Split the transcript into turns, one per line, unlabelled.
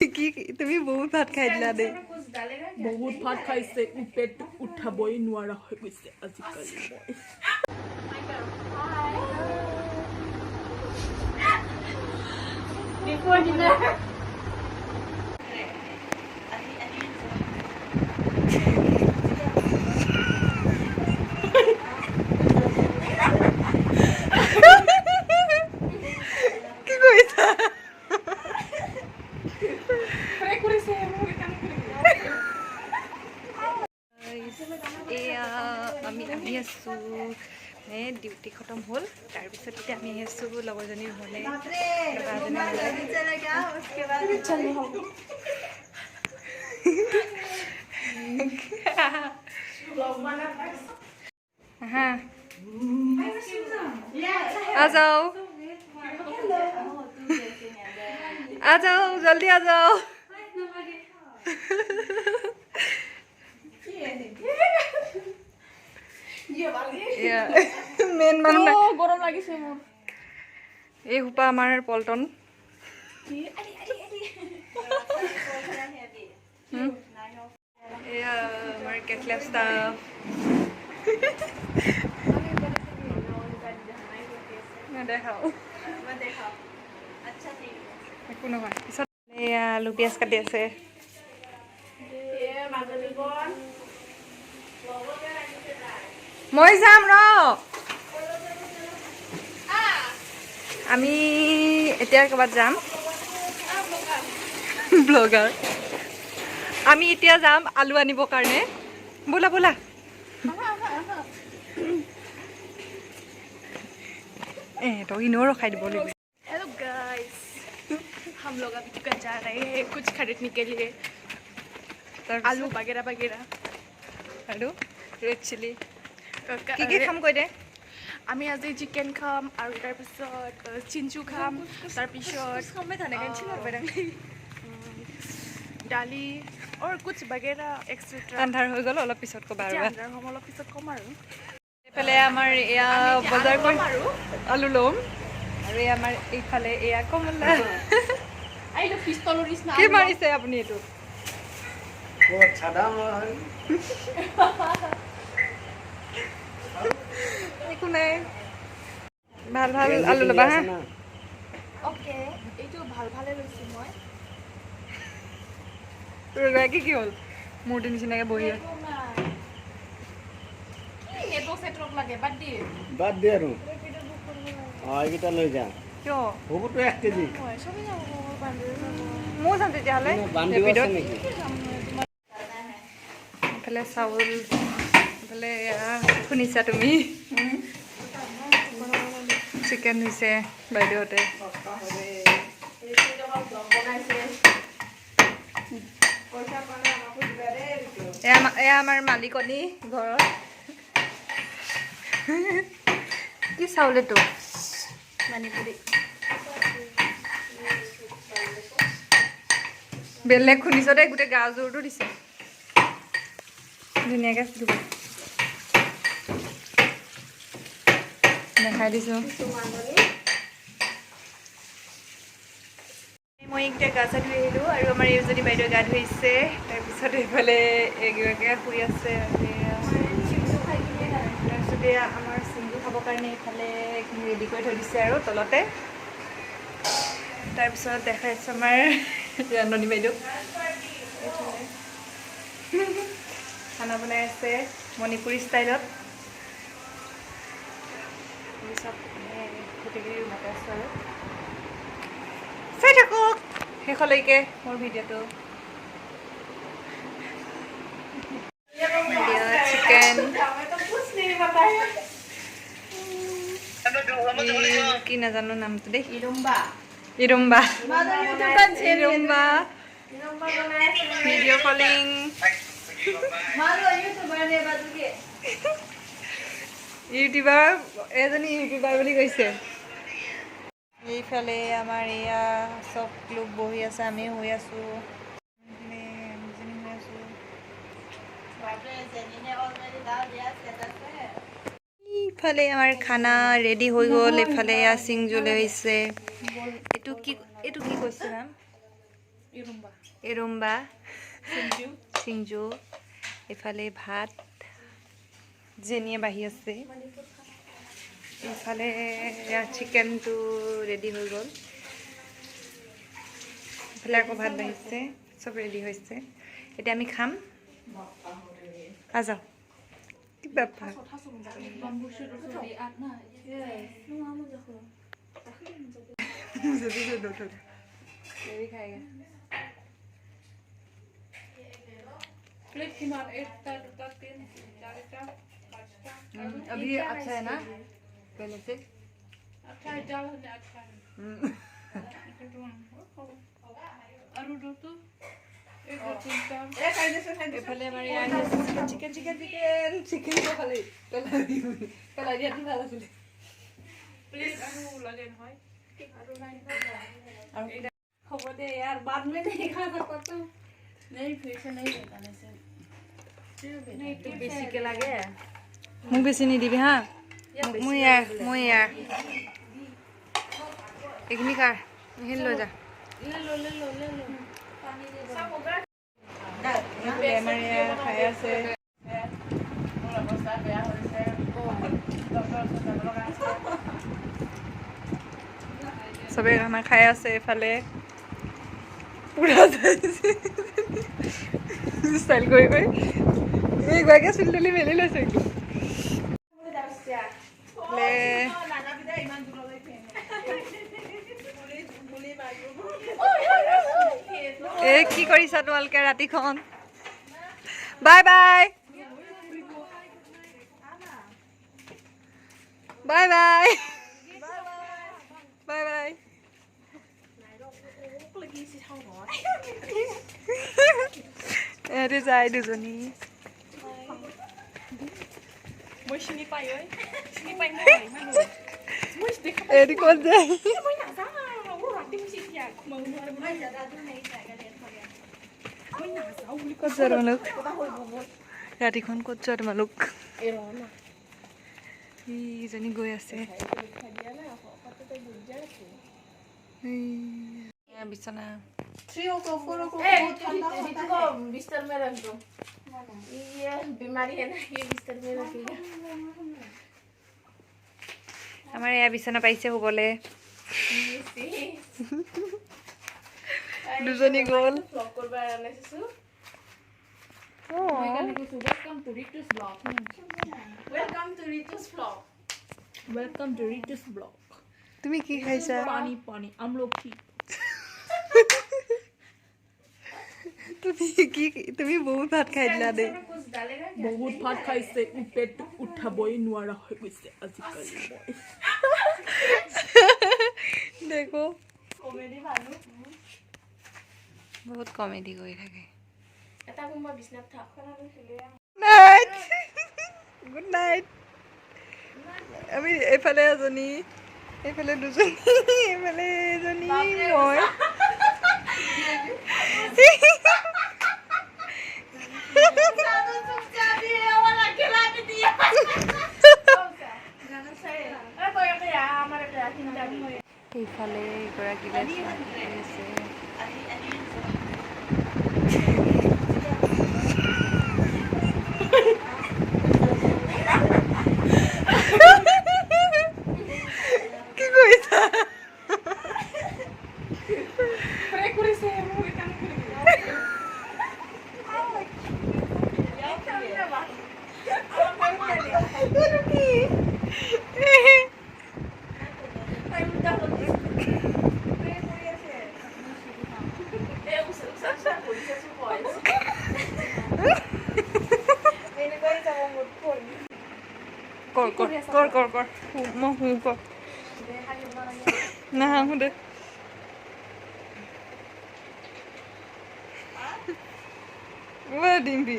কি, তুমি বহুত ভাত খাই দিলা দেই।
বহুত ভাত খাইছে, পেট উঠাবই নোৱাৰা হৈ গৈছে আজিকালি মই।
কি কৰিছা?
কৰিছে।
এয়া আমি আহি আছোঁ, এই ডিউটি খতম হ'ল, তাৰপিছত এতিয়া আমি আহি আছোঁ লগৰজনীৰ ঘৰলৈ। আহা, आ जाओ, आ जाओ, जल्दी आ जाओ। মেইন মানুহ নাই।
গৰম লাগিছে মোৰ।
এই সোপা আমাৰ পল্টন। এয়া আমাৰ কেথলেব ষ্টাফ নেদেখাও, একো নহয় পিছত। এয়া আলু পিঁয়াজ কাটি আছে। মই যাম ৰ। আমি এতিয়া ক'ৰবাত যাম। ব্লগাৰ। আমি এতিয়া যাম আলু আনিবৰ কাৰণে। ব'লা ব'লা। এ তই এনেও ৰখাই দিব লাগিব।
हेलो गाइस, हम लोग अभी दुकान जा रहे हैं कुछ खरीदने के लिए। आलू वगैरह वगैरह।
আৰু ৰেড চিলি। কি কি খাম কৈ দে।
আমি আজি চিকেন খাম আৰু তাৰপিছত চিঞ্চু খাম, তাৰপিছত দালি और कुछ वगैरह এক্সেট্ৰা।
আন্ধাৰ হৈ গ'ল, অলপ পিছত ক'বা আৰু।
আন্ধাৰ হ'ম, অলপ পিছত ক'ম আৰু।
এইফালে আমাৰ এয়া বজাৰ কৰি
আৰু
আলু ল'ম আৰু এই আমাৰ এইফালে এয়া কমলা।
এইটো পিষ্টলৰ নিচিনা।
কি মাৰিছে আপুনি এইটো?
ক'ত চাদা হয়?
একো নাই, ভাল ভাল আলু ল'বা হা।
অ'কে, এইটো ভাল ভালে লৈছোঁ মই।
তোৰ কি হ'ল, মূৰ্তি নিচিনাকে বহি আছে?
কি নেটৱৰ্ক চেটৱৰ্ক লাগে, বাদ দিয়ে।
বাদ দে আৰু। অঁ, এইকেইটা লৈ যা।
কিয়?
হ'বতো 1 কেজি।
চবেই যাব।
ময়ো যাম তেতিয়াহ'লে।
বান্ধিব আছে
ৰেপিডত।
নেকি?
এইফালে চাউল, এইফালে এয়া শুনিছা তুমি, চিকেন হৈছে বাইদেউহঁতে। এয়া আমাৰ মালিকনী ঘৰত। কি চাউল এইটো?
মণিপুৰী।
বেলেগ শুনিছ দেই, গোটেই গাজৰটো দিছে ধুনীয়াকৈ ধুব। দেখাই দিছোঁ। মই এইকেইটা গা চা ধুই আহিলোঁ আৰু আমাৰ এইজনী বাইদেৱে গা ধুইছে। তাৰপিছত এইফালে এইগৰাকীয়ে শুই আছে। তাৰপিছত এয়া আমাৰ চিংজু খাবৰ কাৰণে এইফালে এইখিনি ৰেডি কৰি থৈ দিছে আৰু তলতে। তাৰপিছত দেখাইছোঁ আমাৰ ৰান্ধনী বাইদেউ, এইফালে খানা বনাই আছে মণিপুৰী ষ্টাইলত। আমি চব মানে গোটেইখিনি ৰুমতে আছোঁ আৰু চাই থাকক শেষলৈকে মোৰ ভিডিঅ'টো। চিকেন কি নাজানো নামটো দেই।
ইৰম্বা।
ইৰম্বা, ইৰম্বা। ভিডিঅ' কলিং ইউটিউবাৰ, এজনী ইউটিউবাৰ বুলি কৈছে। এইফালে আমাৰ এয়া চব লোক বহি আছে, আমি শুই আছোঁ, দুজনী শুই আছোঁ। ইফালে আমাৰ খানা ৰেডি হৈ গ'ল। এইফালে এয়া চিংজু লৈ আহিছে। এইটো কি, এইটো কি কৈছে নাম? এৰম্বা চিংজু, এইফালে ভাত জেনিয়ে বাঢ়ি আছে, এইফালে চিকেনটো ৰেডি হৈ গ'ল, এইফালে আকৌ ভাত বাঢ়িছে, চব ৰেডি হৈছে। এতিয়া আমি খাম। আ যাওঁ কিবা अभी अच्छा है ना पहले से?
अच्छा है, दाल अच्छा है।
এইফালে আমাৰ ইয়াত চিকেন চিকেন চিকেন চিকেন খালে পেলাই দিয়াটো ভাল আছিলে।
হ'ব দে यार, बाद में नहीं खा सकता तू। नहीं, फिर से नहीं बताने से नहीं,
বেছিকে লাগে মোক, বেছি নিদিবি হা। মই ইয়াৰ, মই ইয়াৰ এইখিনি কাৰ, এইখিনি লৈ যা। আমাৰ ইয়াৰ খাই আছে।
মোৰ অৱস্থা বেয়া হৈছে, ডক্টৰৰ ওচৰত যাব লগা হৈছে।
চবেই খানা খাই আছে। এইফালে পুৰা ষ্টাইল কৰি কৰি এইগৰাকীয়ে চুলি তুলি মেলি লৈছে একদম। এইফালে এই কি কৰিছা তোমালোকে ৰাতিখন? Bye bye, bye bye, bye bye. ইহঁতি যায় দুজনী।
মই চিনি পাই ঐ, চিনি পাই মই মানুহ মই দেখা।
ইহঁতি ক'ত যায়?
মই নাযাওঁ, ৰাতি হৈছে, এতিয়া ঘুমাব নোৱাৰো। মই নাযাওঁ বুলি।
ক'ত যোৱা তোমালোক ৰাতিখন? ক'ত যোৱা তোমালোক? ইজনী গৈ আছে। এইয়া বিচনা।
को बिस्तर में रख दो, ये बीमारी है ना, ये बिस्तर में रखेगा।
আমাৰ এয়া বিচনা পাৰিছে শুবলৈ। দুজনী গ'ল।
ব্লগ কৰবা আনাইছো।
Welcome to Ritu's vlog.
Welcome to Ritu's vlog.
Welcome to Ritu's vlog.
তুমি কি খাইছা?
পানী পানী আমলখি।
তুমি কি, তুমি বহুত ভাত খাই দিলা দেই।
कुछ डालेगा?
বহুত ভাত খাইছে, পেট উঠাবই নোৱাৰা হৈ গৈছে আজিকালি মই।
দেখো, বহুত কমেডি কৰি থাকে।
এটা কোনোবা বিছনাত থাক।
Night, good night. আমি এইফালে এজনী, এইফালে দুজনী, এইফালে এজনী মই। এইফালে এগৰাকী আছে। কি কৰিছা?
কৰিছে মোক কাম কৰি।
এইটো কি? কৰ কৰ কৰ কৰ কৰ, মই শু, কৰ। নাহাঁহো দে। ডিম্পি।